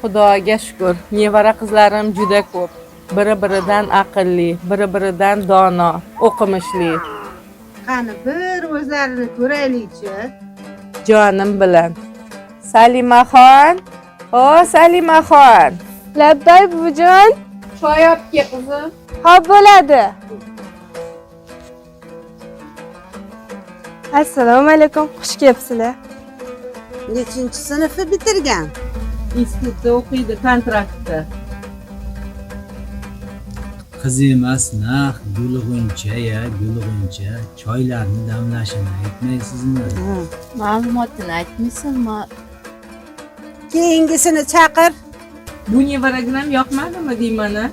Xudoga shukur, nevara qizlarim juda ko'p. Biri-biridan aqlli, biri-biridan dono, o'qimishli. Qani bir o'zlarini ko'raylikchi. Jonim bilan. Salimaxon, o Salimaxon. Labbay buvijon. Choy olib kel qizim. Xo'p bo'ladi. Assalomu alaykum, xush kelibsizlar. Nechinchi sinfni bitirgan? Institutda o'qiydi, kontraktda. Qiz emas, naq gulg'uncha ya, gulg'uncha. Choylarni damlashini aytmaysizmi? Ma'lumotini aytmaysizmi? Keyingisini chaqir. Bu nevaraginam yoqmadimi deyman a?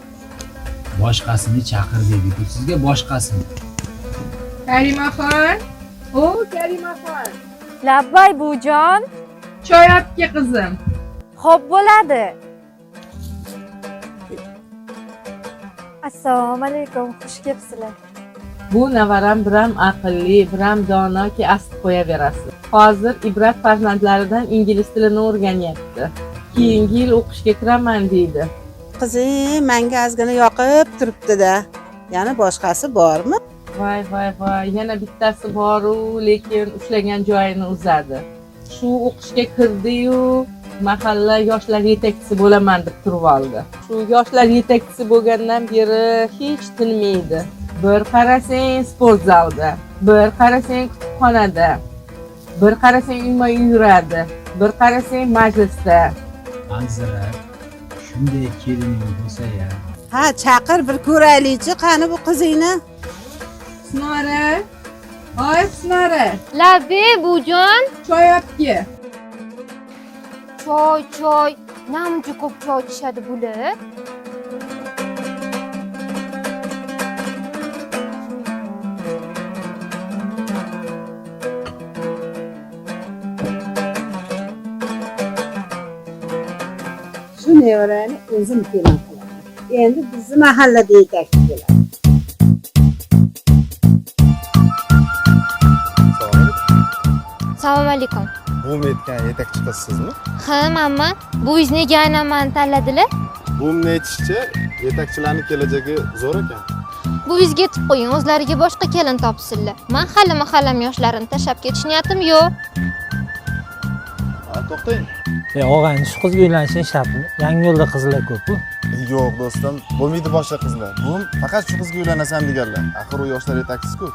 Boshqasini chaqir dedi-ku sizga, boshqasini. Karimaxon, o Karimaxon. Labbay buvijon. Choy olib kel qizim. Xo'p bo'ladi. Assalomu alaykum, xush kelibsizlar. Bu navaram biram aqlli, biram donoki asti qo'yaverasiz. Hozir Ibrat farzandlaridan ingliz tilini o'rganyapti. Keyingi yil o'qishga kiraman deydi. Qizim, menga ozgina yoqib turibdi-da. Yana boshqasi bormi? Voy voy voy, yana bittasi boru, lekin ushlagan joyini uzadi. Shu o'qishga kirdi-yu, mahalla yoshlar yetakchisi bo'laman deb turib oldi. Shu yoshlar yetakchisi bo'lgandan beri hech tinmaydi. Bir qarasang sport zalda, bir qarasang kutubxonada, bir qarasang uyma-uy yuradi, bir qarasang majlisda. Anzirat, shunday kelining bo'lsa-ya. Ha, chaqir bir ko'raylikchi, qani bu qizingni? Husnora, oy Husnora, Labbay buvijon. Choy olib kel. Choy, choy. Namuncha ko'p choy ichishadi bular. Shu nevarani o'zim kelin qilaman. Endi bizni mahallada yetakchi bo'ladi. Assalomu alaykum. Buvim aytgan yetakchi qiz sizmi? Ha, manmi? Buvingiz nega aynan mani tanladilar? Buvimni aytishicha, yetakchilarning kelajagi zo'r ekan. Buvingizga aytib qo'ying, o'zlariga boshqa kelin topsinlar. Man hali mahallam yoshlarini tashlab ketish niyatim yo'q. Ha, to'xtang. Og'ayni, shu qizga uylanishing shartmi? Yangiyo'lda qizlar ko'p-ku. Yo'q, do'stim, bo'lmaydi boshqa qizlar. Buvim faqat shu qizga uylanasan deganlar. Axir u yoshlar yetakchisi-ku.